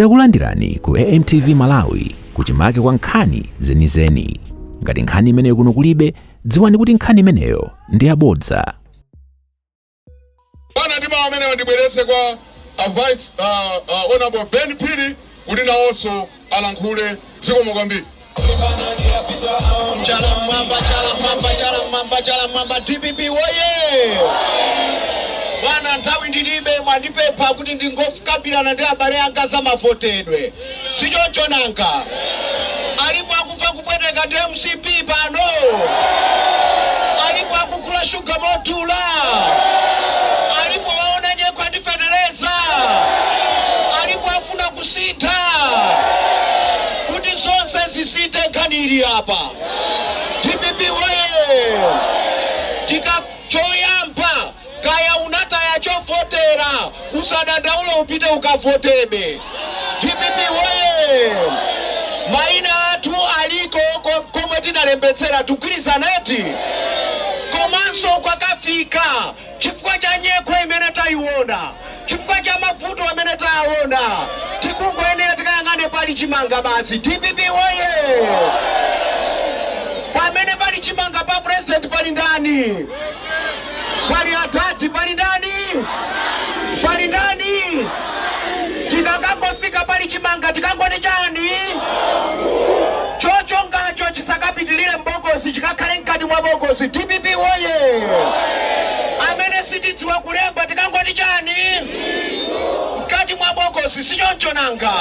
Takulandirani ku AMTV Malawi kuchimake kwa nkhani zenizeni. Ngati nkhani imeneyo kuno kulibe, dziwani kuti nkhani imeneyo ndi yabodza. Bwana, ndi mawu amenewa ndibweretse kwa a Vice Honorable Ben Phiri kuti nawonso alankhule. Zikomo kwambiri. Chala mwamba, chala mwamba, chala mwamba, chala mwamba! DPP woye! Bwana, nthawi ndilibe. Mwandipempha kuti ndingokambirana ndi abale anga za mavotedwe, sichoncho nanga? Alipo akumva kupweteka ndi MCP pano? Alipo akugula shuga modula? Alipo waona nyekhwe ndi fetereza? Alipo afuna kusintha? Kuti zonse zisinthe, nkhani ili apa. DPP woye! Tika choyamba, kaya unataya chovotera, usadandaule, upite ukavotebe. DPP woye! Mayina athu aliko komwe tinalembetsera, tigwirizaneti. Komanso kwakafika chifukwa cha nyekhwe imene tayiona, chifukwa cha mavuto amene taona, tikungoyenera tikayang'ane pali chimanga basi. DPP woye! Pamene pali chimanga pa president pali ndani? Pali atati, pali ndani? Pali ndani? Tikakangofika pali chimanga, tikangoti chani? Chochongacho chisakapitilire mbokosi, chikakhale mkati mwa bokosi. DPP woye! Amene sitidziwa kulemba, tikangoti chani? Mkati mwa bokosi, sichoncho nanga?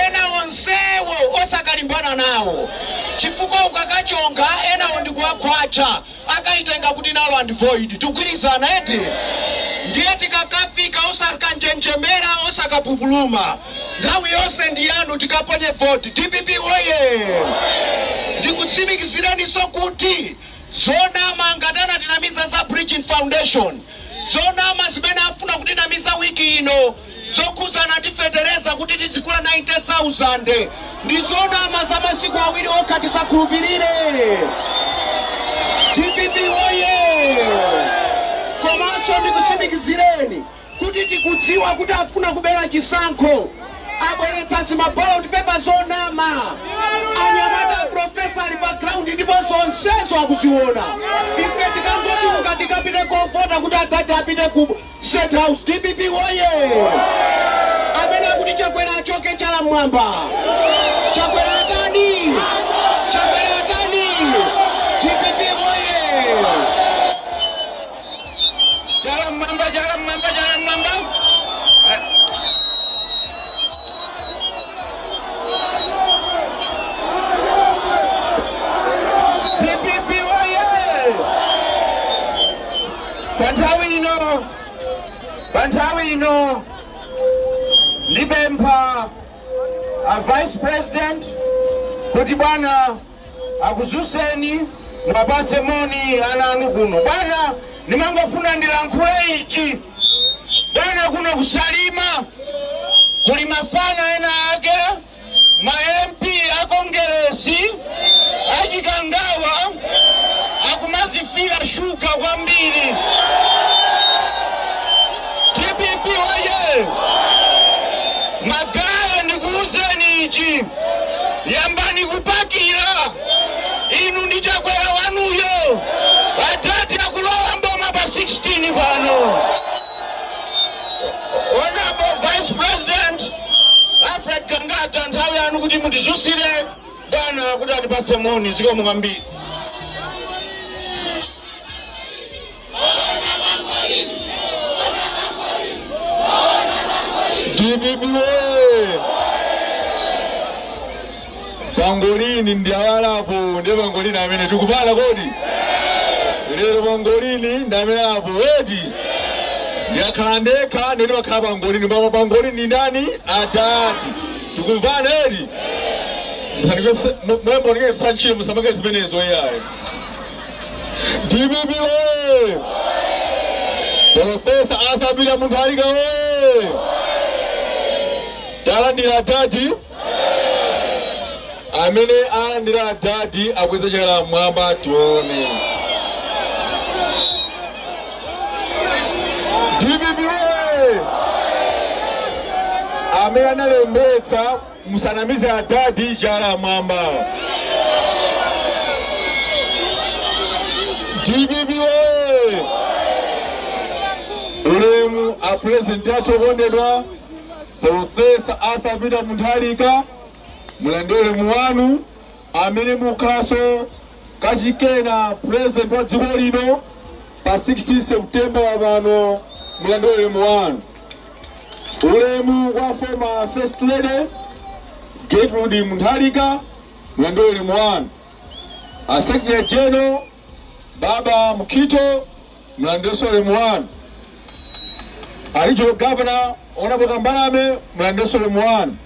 Ena onsewo osakalimbana nawo, chifukwa ukakachonga enawo ndikuwakhwacha, akaitenga kuti null and void. Tigwirizana eti? Ndiye tikakafika, osakanjenjemera, osakapupuluma, nthawi yonse ndi yanu. Tikaponye voti. DPP woye! Ndikutsimikizireniso kuti zonama ngati anatinamiza za Bridgin Foundation, zonama zimene afuna kutinamiza wiki ino zokhuzana ndi fetereza kuti tizigula 90,000, ndi zonama za masiku 2 okha, tisakhulupirire. DPP woye! Komanso ndikutsimikizireni kuti tikudziwa kuti afuna kubera chisankho, abweretsa zima ballot paper zonama. Anyamata a profesa ali pa ground ndipo zonsezo akuziona. Ife tikangotuluka, tikapite kovota kuti atati apite ku State House. DPP woye! Amene akuti Chakwera achoke, chala mwamba. Chakwera atani? Chakwera atani? DPP woye! Chala mwamba, chala mwamba, chala mwamba! DPP woye! Pa nthawi ino ndipempha a Vice President kuti bwana akuzuseni, mwapase moni ana anu kuno. Bwana, ndimangofuna ndilankhule ichi. Bwana, kuno kuSalima kuli mafana ena ake, ma MP a Kongeresi achikangawa, akumazifira shuga kwambiri. DPP woye! Magaya, ndikuuzeni ichi, yambani kupakira inu ndi Chakwera wanuyo. Atati akulowa mboma pa 16 pano. Honorable Vice President Alfred Gangata, nthawi yanu kuti mutizusire bwana kuti atipatse moni. Zikomo kwambiri. DPP woye! Pangolini ndi awalapo, ndiye pangolini amene tikuvala kodi lero, pangolini ndi amene apo eti. Ndikakhala ndekha ndeni makhala pangolini pano. Pangolini ndi ndani? Adati tikumvana eti? Mwembonikesa ntchito, musamake zimenezo iyayi. DPP woye! Profesa Arthur Peter Mutharika woye! Talandira dadi. Amene alandira dadi akweze chala mwamba tione. DPP woye! Amene analembetsa, musanamize adadi, chala mwamba. DPP oye! Ulemu a President athu okondedwa, Professor Arthur Peter Mutharika, mulandire ulemu wanu amene mukhalanso kachikena President wa dziko lino pa 16 September pano, mulandire ulemu wanu. Ulemu kwa former First Lady Gertrude Mutharika, mulandire ulemu wanu. A Secretary General Baba Mkito, mulandirenso ulemu wanu. A Regional Governor Honorable Kambalame, mulandirenso ulemu wanu.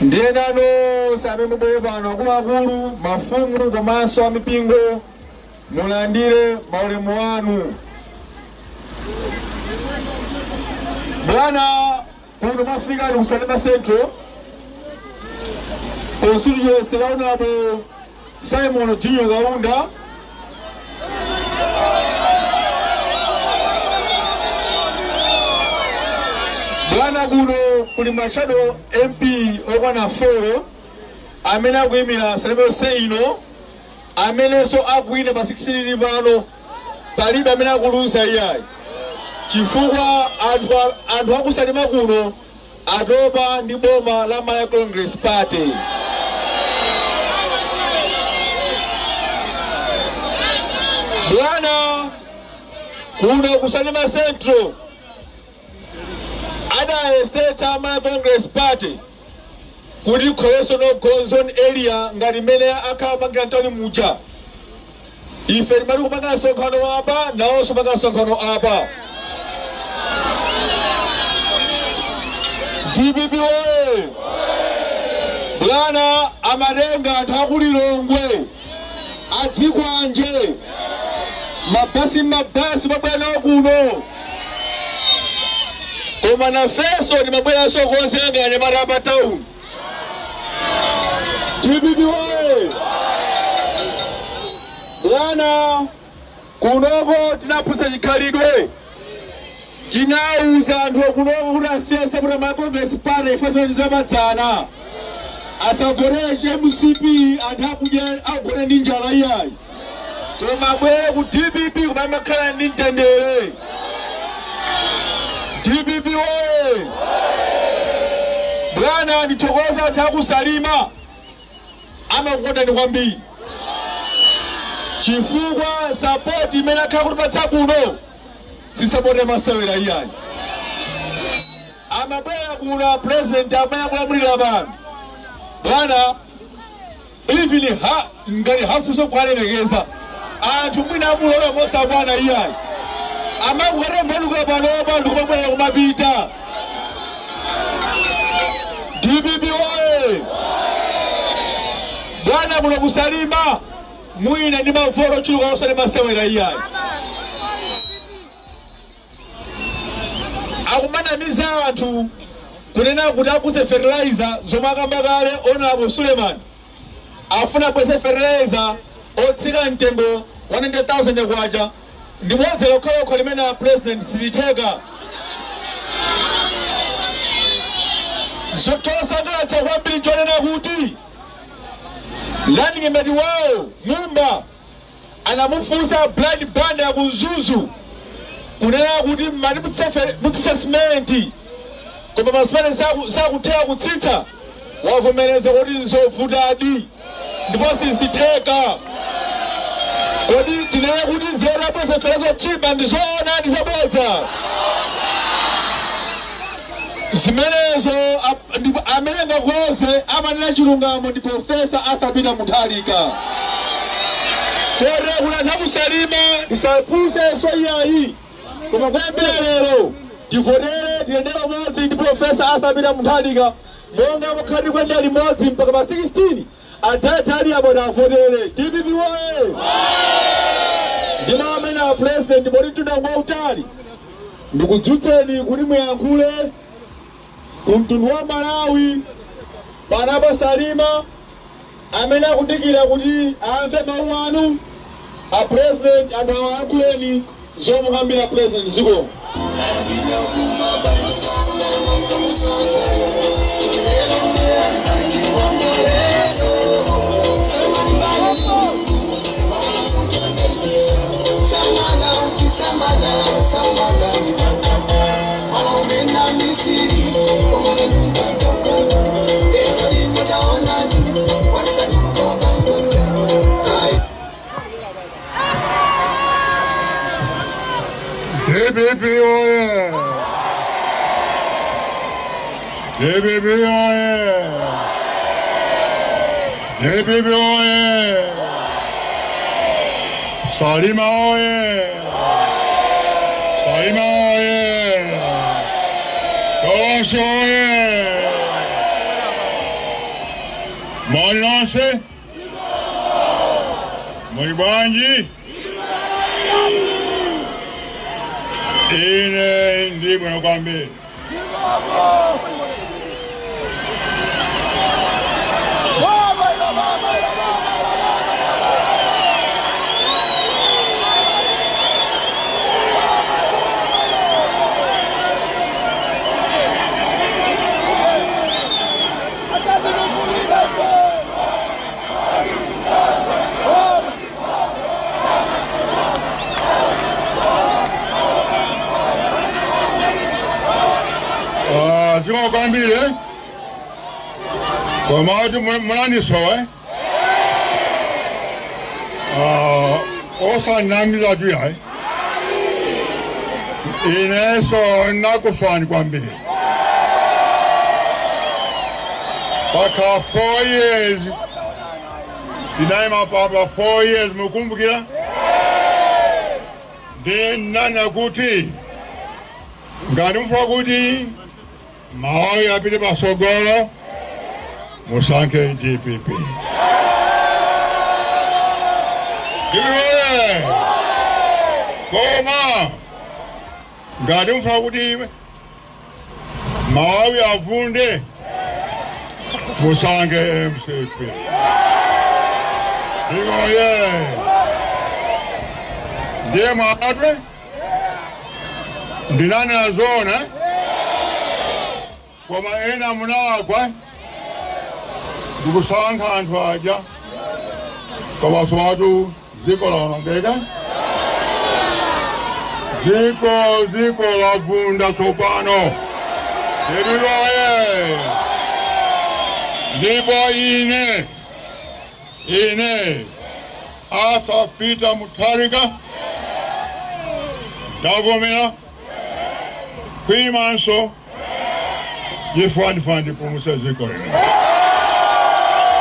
Ndiye nonse amene mubwere pano, akuluakulu, mafumu komanso amipingo, mulandire maulemu wanu. Bwana, kuno mwafika ku Salima Central constituency ya Honorable Simon Junior Kaunda. Bwana, kuno kuli ma shadow MP okwana 4 amene akuyimira Salima yonse ino, amenenso akuwina pa 16 pano. Palibe amene akuluza iyayi, chifukwa anthu akusalima kuno atopa ndi boma la Malawi Congress Party. Bwana, kuno kusalima Central adayesetsa Malawi Congress Party kuti ikhalenso no go zone area ngati imene akhala pangira ntawuni muja. Ife timati kupanga msonkhano apa, nawonso panga msonkhano apa. DPP oye! Bwana, amatenga anthu akulilongwe adzikwanje mabasi mabasi mabwera nawo kuno, koma nafenso timabweranso konzenga anyamata pa town. DPP oye! Bwana, kunoko tinaphunzitsa chikhalidwe. Tinawuza anthu kunoko kuti asiye sapota ma Congress Party, ifenso ndizamadzana, asavotere MCP, anthu akudya akugona ndi njala iyayi, koma abwere ku DPP kumene amakhala ndi mtendere. DPP oye! Bwana, ndithokoza anthu akusalima, amakukondani kwambiri, chifukwa support imene akhala kutipatsa kuno si support yamasewera iyayi. Amabwera kuno President amene akulamulira pano, bwana, even ha ngati hafuso kuwalemekeza anthu mwina amulola mosakwana iyayi, amakukatembenuka panopa ndikumabwera kumapita. DPP oye! Bwana, kuno kusalima mwina ndi mavoti ochuluka osati masewera iyayi. Akumanamiza anthu kunena kuti akuse fertilizer, zomwe akamba kale Honorable Suleiman, afuna abweze fertilizer otsika mtengo wa 90,000 kwacha. Ndi bodza lokhalokha limene a President, sizitheka. Chosangalatsa kwambiri chonena kuti running mate wawo Mumba anamufunsa Brian Banda ku Mzuzu kunena kuti mati mutsitsa simenti, koma masimenti sakutheka kutsitsa. Wavomereza kuti nzovutadi ndipo sizitheka. Kodi tinene kuti zerabweza ferezo tchipa ndi zoona ndi zabodza zimenezo? Ndipo amene angakonze, amanena chilungamo ndi Professor Arthur Peter Mutharika. Kotero kuti anthu akusalima tisapusenso iyayi, koma kuyambira lero tivotere, tiyende pamodzi ndi Professor Arthur Peter Mutharika monga mukhati kuyenda limodzi mpaka pa 16. Adati ali apo, tavotere. DPP woye! Ndimo amene a President poti mtunda wautali, ndikudzutseni kuti muyankhule ku mtundu wa Malawi panapo Salima amene akudikira kuti amve mawu anu. A President, anthu awayankhuleni zomwe mukambira. President, zikomo. DPP oye! DPP oye! DPP oye! Salima oye! Salima oye! Tonse oye! Moni nonse? Muli bwanji? Ine ndi bwino kwambiri. Ah, zikomo kwambiri eh? Koma kuti munandisowa eh? Ah, osanamiza tu yayi. Ineso nakusowani kwambiri. Paka 4 years ndinayima papa 4 years, mukumbukira? Ndinanena kuti ngati mufuna kuti Malawi apite pasogolo, musankhe DPP. Ndiwe koma ngati mufuna kuti Malawi avunde, musankhe MCP. Ndiye ndiye mwatwe ndinanena zona, koma ena munalakwa ndikusankha anthu aja, koma swatu dziko laonongeka, dziko lavunda tsopano. Ndililoye ndipo ine Arthur Peter Mutharika ndavomera kuyimanso chifukwa ndifuna ndipulumutse dziko lino.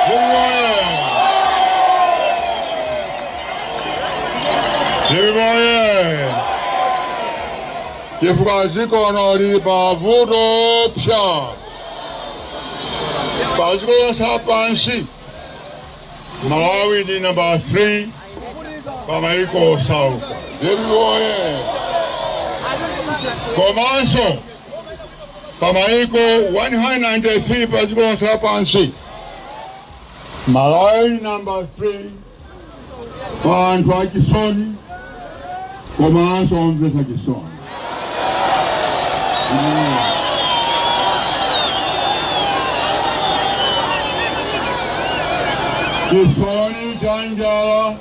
Ndililoye, ndililoye, chifukwa dziko lili pavuto pya padziko lonse lapansi. Malawi ndi number 3 pamaiko osauka. Ndililoye komanso pamaiko 193 padziko lonse lapansi, Malawi number 3 pa anthu achisoni komanso omvetsa chisoni. Chisoni cha njala,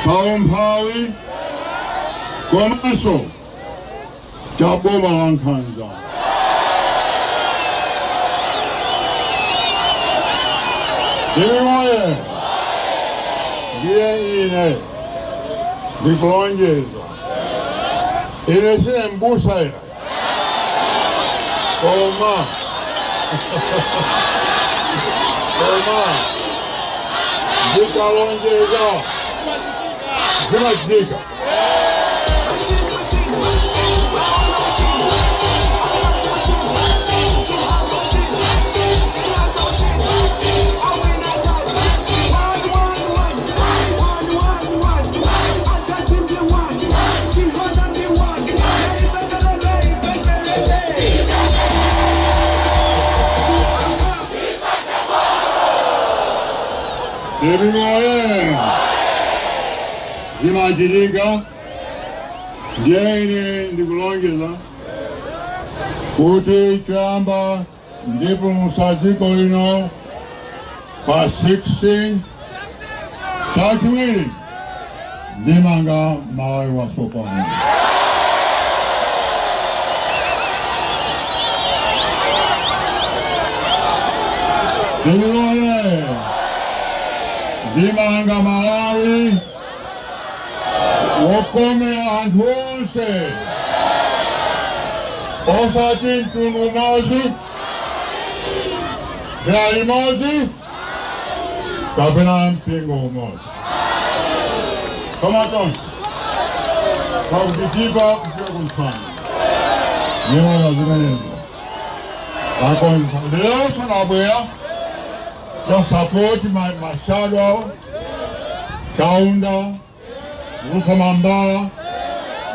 cha umphawi komanso cha boma la nkhanza. Ndimoye ndiye ine ndikulonjeza, ine sine mbusa ya, koma ndikalonjeza zimachitika. Ndimoye zimachitika. Ndiye ine ndikulonjeza Kuti choyamba ndipulumutsa dziko lino pa 16, chachiwiri ndimanga Malawi watsopano. Ndiloye ndimanga Malawi wokomera anthu onse, osati mtundu umodzi, dera limodzi kapena mpingo umodzi, koma tonse ku Chitipa kufika ku Nsanje. Niona zimenezo akonza lero sanabwera to support my shadow Kaunda Musa Mambala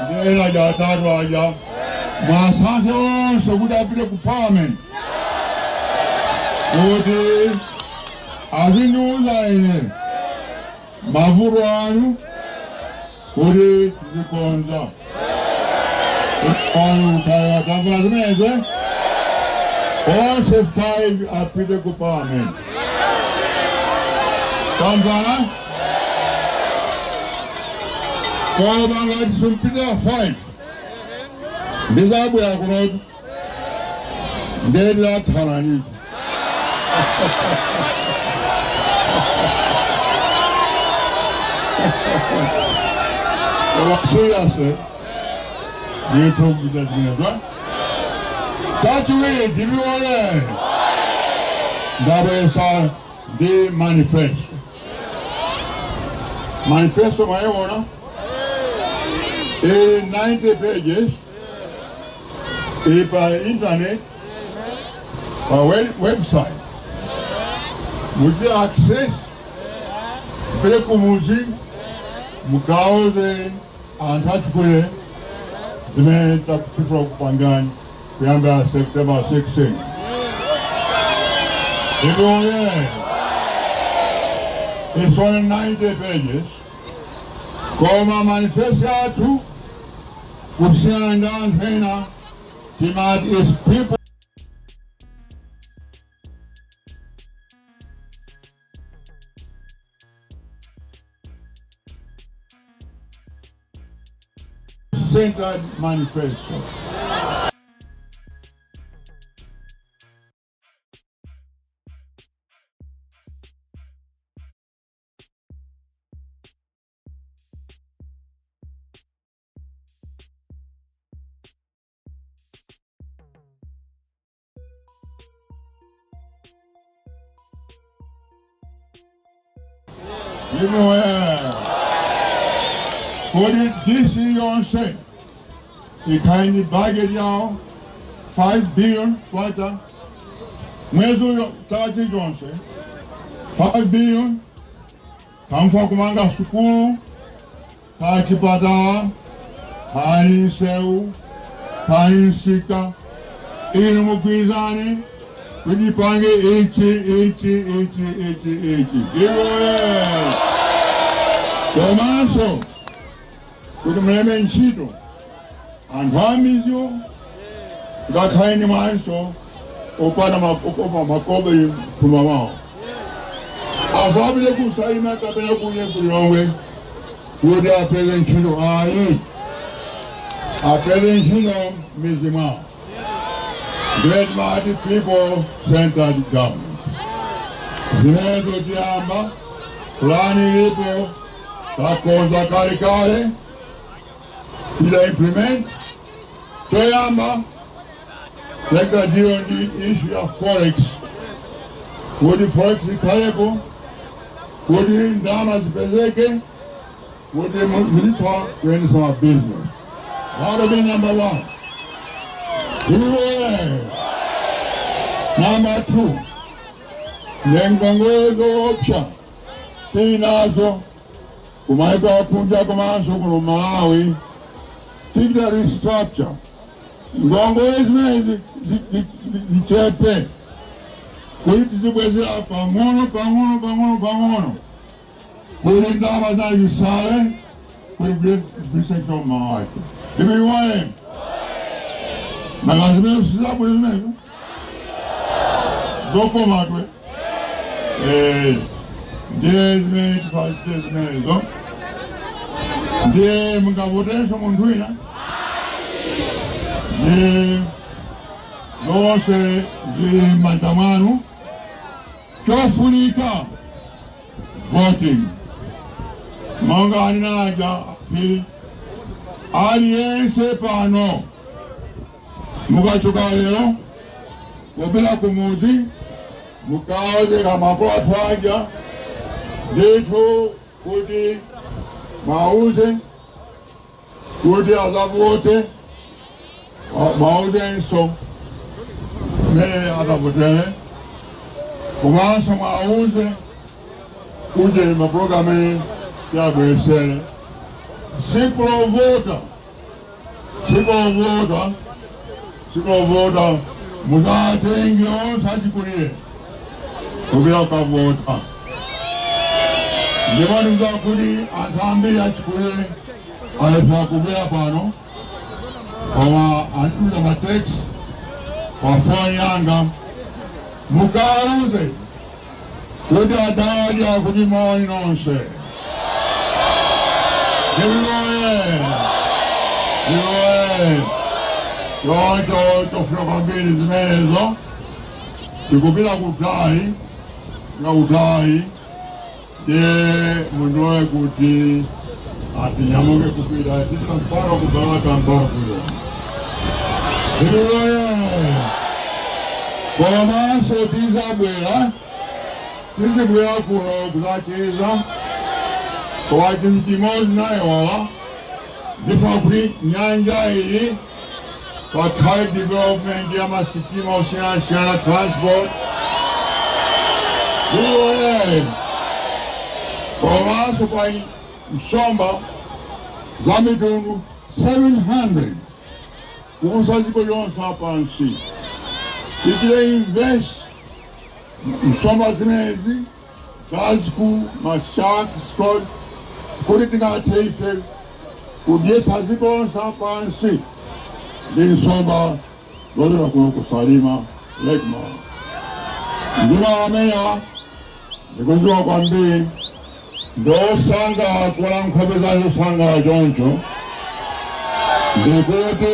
ndi ena aja atatu aja mwasankhe onse kuti apite ku parliament kuti azindiuza ine mavuto anu kuti tizikonza anu kaya. Tamvera zimenezo, onse 5 apite ku parliament. Tamvana? Koma ngati simpitira 5, ndizabwera kunotu ndetilathana nizo. Koma seriously, ndithu kupita zimenezo. Chachiwiri, ndipiwole ndabwesa ndi manifesto. Manifesto mwayiona ili 90 pages, ili pa internet, pa website muchite access, mpere kumuzi mukauze anthu achikulire zimene takufuna kupangani kuyambira September 16. Ndipoye it's only 90 pages, koma manifesto yathu kusiyana ndi anthu ena timati is people centered manifesto. Kodi DC yonse ikhale ndi budget yawo 5 billion kwacha mwezi uyo, chaka chilichonse 5 billion, kamfa kumanga sukulu, kaya chipatala, kaya nsewu, kaya msika. Inu mugwirizane kuti pange ichi, ichi, ichi, ichi, ichi. Iwoye komanso kuti mulembe ntchito anthu amizyo, ngakhale ni mwanso opanda makobe mthumba mwawo, asapite ku Salima kapena kuye ku Lilongwe kuti apeze ntchito ayi, apeze ntchito mizi mwawo. Great mighty people centered government. Zimenezo tiyamba, plani ilipo, takonza kale kale, tida implement. Toyamba teka deal ndi issue ya forex, kuti forex ikhalepo, kuti ndalama zipezeke, kuti muzitha kuyendesa ma business. That'll be number one. Iwe. Number two, ngongole zoopsa tinazo kumaiko akunja komanso kuno Malawi, tichita restructure ngongole zimene zichepe, kuti tizibwezera pang'ono pang'ono pang'ono pang'ono, kuti ndalama zazisale kuti kugwiritsa ntchito Malawi. Ndipiwaye Nanga zimene sizabwino zimenezo zokomatwe. Ndiye zimene tifachite zimenezo, ndiye mungavotenso munthu wina. Ndiye zonse zili m'manja mwanu. Chofunika voting, monga aninaja phiri, aliyense pano mukachoka lero kupita kumuzi, mukaozeka makolo athu aja ndithu kuti mauze kuti azavote, mauzenso mmene azavotere, komanso mwauze kuti mapulogalamu amene tiyabweresere tsiku lovota, tsiku lovota, tsiku lovota, muzatenge onse achikulire kupita kukavota. Ndipo ndikudziwa kuti anthu ambiri achikulire alephera kubwera pano, koma antumiza ma text pa foni yanga. Mukauze kuti adadi akuti moni nonse. Ndiwoye, ndiwoye. Choncho tofuna kwambiri zimenezo. Tikupita kutali nga kutali, ndiye mundilowe kuti atinyamuke kupita, tipita mpaka kubalaka, mpaka kuyo. Ndiwoye. Komanso tizabwera, tizibwera kuno kuzacheza. Koma chinthu chimodzi nayiwala, ndifuna kuti nyanja iyi pakhale development ya masitima osiyanasiyana, transport. Ndiwoye. Komanso pa nsomba za mitundu 700 kuposa dziko lonse lapansi, tichite invest nsomba zimenezi zazikulu, ma shark squid, kuti tingathe ife kudyetsa dziko lonse lapansi ndi nsomba zochoka kuno ku Salima, Lake Malawi. Ndima amenewa ndikudziwa kwambiri, ndosanga kuona nkhope zazo sangala choncho, ndikuti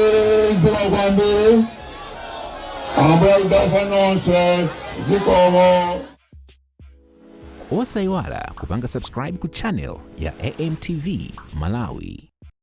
zikomo kwambiri. Ambuye akudalitseni nonse. Zikomo. Osayiwala kupanga subscribe ku channel ya AMTV Malawi.